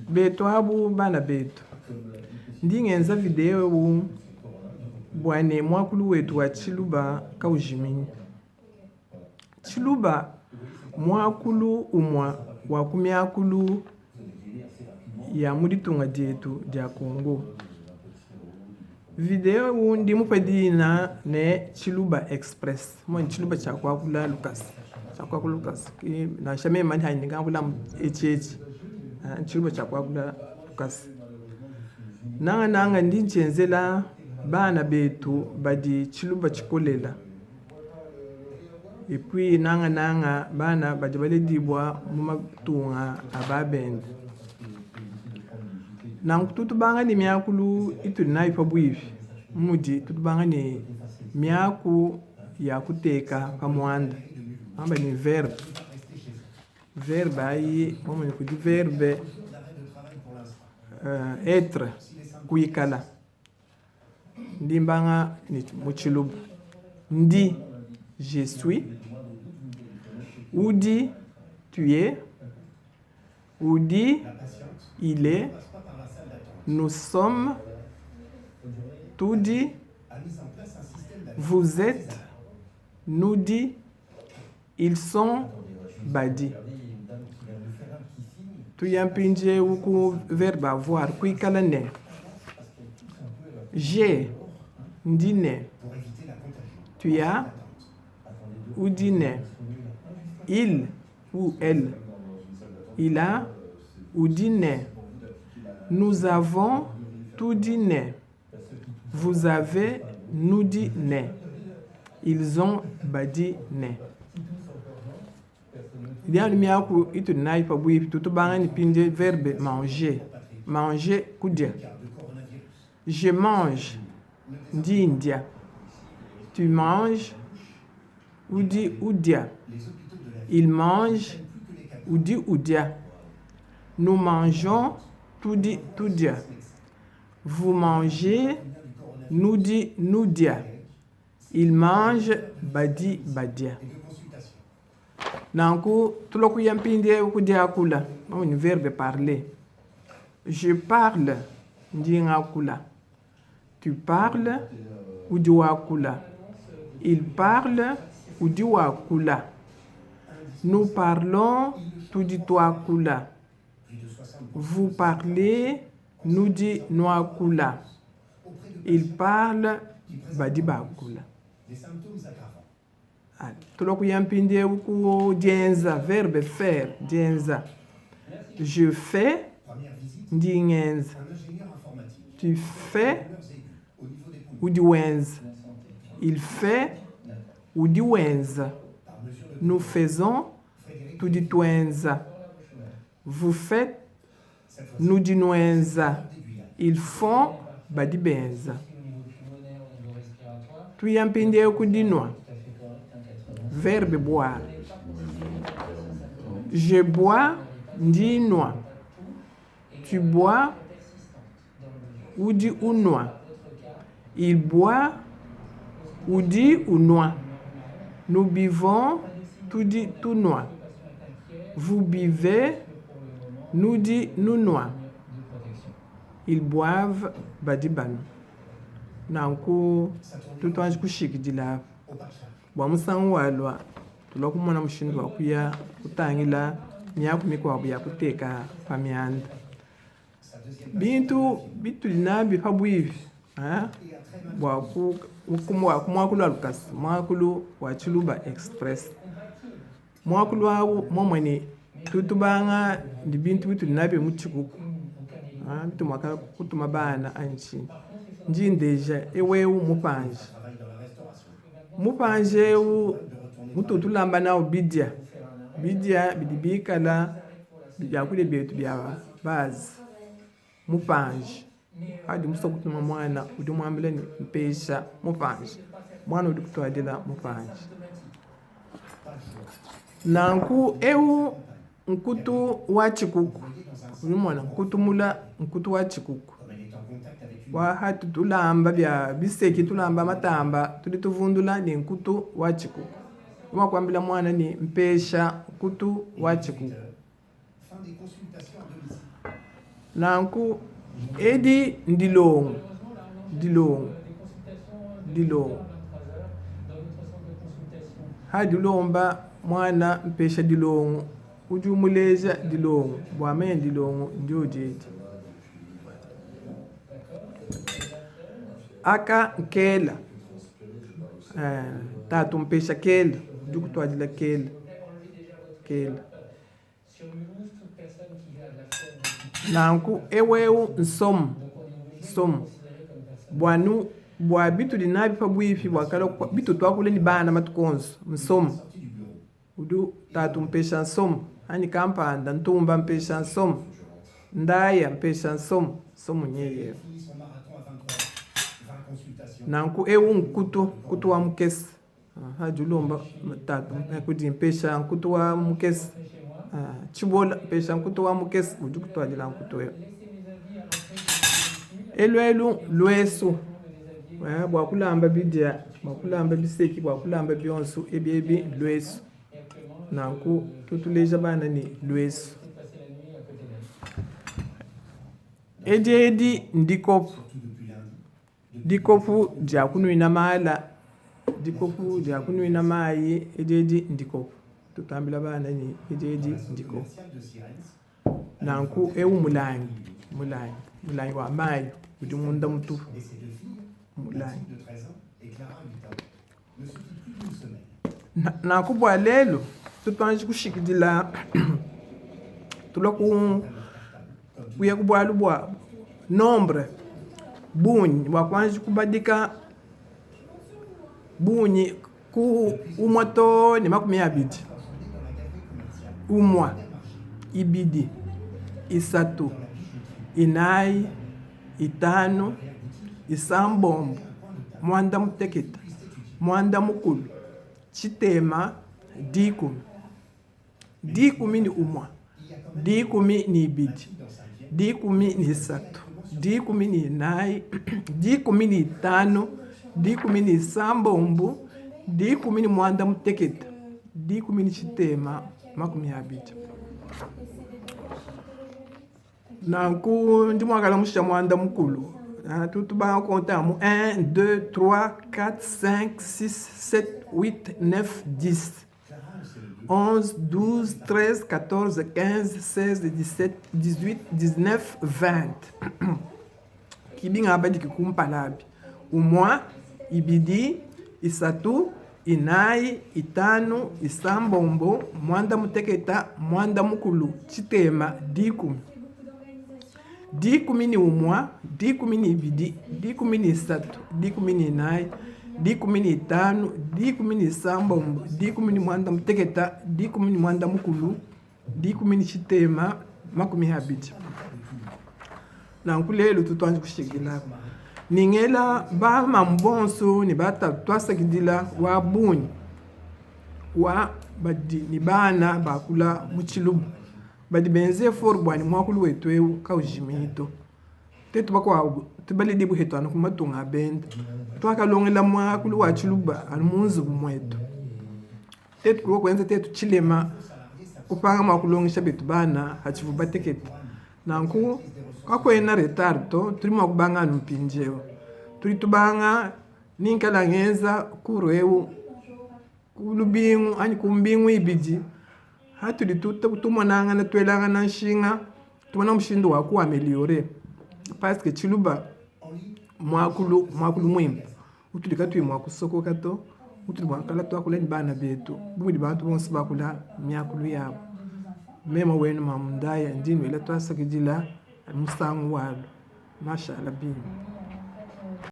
Betu abu bana betu, ndi ngenza video eu bua ne muakulu wetu wa Tshiluba kaujiminyi. Tshiluba mmuakulu umua wa ku miakulu ya mu ditunga dietu dia Congo. Video eu ndi mupe dina ne Tshiluba Express, mona Tshiluba tshia kuakula lukasa, tshia kuakula lukasa nansha mema hanyi ngakula amu etshi etshi, Tshiluba tshia kuakula lukasa. Nangananga ndi ntshienzela bana betu badi Tshiluba tshikolela. Et puis nangananga bana badi baledibua mu matunga a ba bende. Nanku tutu tubanga ne miakulu itudi nayi pabuipi bu mudi tutu tubanga ne miaku ya kuteka pa muanda bamba ne verbe. Verbe ayi wamanya kudi verbe etre kuikala. Ndi mbanga ne mu tshiluba ndi, je suis, udi, tu es, udi, il est, nous sommes, tudi, vous etes, nudi, Ils sont badi. Tuya mpindieu ku verbe avoir, kuikala ne. J'ai, ndi ne. Tu as, udi ne. Il ou elle, il a, udi ne. Nous avons, tudi ne. Vous avez, nudi ne. Ils ont, badi ne. Idi anu miaku itudi nayi pabuipi. Tutu tubanga ne mpindieu verbe manger. Manger, kudia. Je mange, ndi ndia. Tu manges, udi udia. Il mange, udi udia. Nous mangeons, tudi tudia. Vous mangez, nudi nudia. Ils mangent, badi badia. Nanku tulua kuya mpindieu ku diakula, ni verbe parler. Je parle, ndi ngakula. Tu parles, udi wakula. Il parle, udi wakula. Nous parlons, tudi tuakula. Vous parlez, nudi nuakula. Ils parlent, badi bakula. Tulua kuya mpindieu ku dienza, verbe faire, dienza. Je fais, ndi ngenza. Tu fais, udi wenza. Il fait, udi wenza. Nous faisons, tudi tuenza. Vous faites, nudi nuenza. Ils font, badi benza. Tuya mpindieu ku dinua. Verbe boire. Je bois, ndi nua. Tu bois, udi unua. Il boit, udi unua. Nous buvons, tudi tunua. Vous buvez, nudi nunua. Ils boivent, badi banua. Nanku tudi tuanji kushikidila apa bua musangu walua tulua kumona mushindu wa kuya kutangila miaku mikuabu ya kuteka pa mianda. Bintu bitudi nabi pabuipi bua ku ku muakulu wa lukasa, muakulu wa Tshiluba Express. Muakulu au momue ne tudi tubanga ne bintu bitudi nabi mu tshikuku bitudi mua kutuma bana anyi tshinyi. Ndi ndeja eu eu mupanji. Mupanji eu ututu tulamba nawu bidia, bidia bidi bikala biakudia bietu bia base. Mupanji, paudi musue kutuma muana udi umuambila ne, mpesha mupanji, muana udi ukutuadila mupanji. Nanku eu nkutu wa tshikuku, udi umona nkutu mula nkutu wa tshikuku wa hatu tulamba bia biseki tulamba matamba tudi tuvundula ne nkutu wa tshikuku. Udi mua kuambila muana ne mpesha nkutu wa tshikuku. Nanku edi ndilongo, dilongo, dilongo. Hadi ulomba muana mpesha dilongo, udi umuleja dilongo bua manya dilongo ndiodi edi. Aka nkela, tatu mpesha kela, udi ukutuadila kela, kela. Nanku eu eu nsomu, nsomu bua nu bua bitudi nabi pabuipi bua kala bitu tuakula ne bana matuku onso nsomu udi tatu mpesha nsomu anyi kampanda ntumba mpesha nsomu ndaya mpesha nsomu nsomu nyeye eu. Nanku eu nkutu nkutu wa mukese. Hadi ulomba tatu kudi mpesha nkutu wa mukese tshibola mpesha nkutu wa mukese udi kutuadila nkutu eu. Elu elu luesu bua kulamba bidia bua kulamba biseki bua kulamba bionso ebi ebi luesu nanku tutuleja bana ne luesu. Edi edi ndikopu. Dikopu dia kunuina mala, dikopu dia kunuina mayi, edi edi ndikopu. Tutambila bana ne edi edi ndikopu. Nanku eu mulangi, mulangi, mulangi wa mayi udi munda mutupu, mulangi. Nanku bua lelu tutuanji kushikidila tulua kuya ku bualu bua nombre bungi bua kuanji kubadika bungi ku umue too ne 20, umue, ibidi, isatu, inayi. Itanu, isambombo, muanda mutekete, muanda mukulu, tshitema, dikumi, 11, 12, 13, 14, 15, 16, 18, 20, Nanku ndi muakala musha muanda mukulu. Tudi tubanga konta amu 1, 2, 3, 4, 5, 6, 7, 8, 9, 10, 11, 12, 13, 14, 15, 16, 17, 18, 19, 20. Ki bingabadiki kumpala abi. Umua, ibidi, isatu, inayi, itanu, isambombo, muanda muteketa, muanda mukulu, tshitema, dikumi. 11, 12, 13, 14, 15, 16, 18, 19, 40, 20. Nanku lelu tutuanji kushikila apa. Ne ngela ba mamu bonso ne ba tatu tuasakidila wa bungi wa badi ne bana bakula mu tshiluba badi benza effort bua ne muakulu wetu eu kawujiminyi to. Tetu bakuabu tudi baledibue hetu anu ku matunga a bende tuakalongela muakulu wa tshiluba anu mu nzubu muetu. Tetu kulua kuenza tetu tshilema kupanga mua kulongesha betu bana hatshivua batekete. Nanku kakuena retard to, tudi mua kubanga anu mpindieu. Tudi tubanga ninkala ngenza cours eu ku lubingu anyi ku mbingu ibidi hatudi tumonangana tuelangana nshinga tumona mushindu wa ku ameliorer parce que tshiluba muakulu muakulu muimpe utudi katuyi mua kusokoka to, utudi mua kuikala tuakula ne bana betu bu mudi bantu bonso bakula miakulu yabu. Mema wenu Mamu Ndaya ndi nuela tuasakidila musangu walu. Mashala bimpe.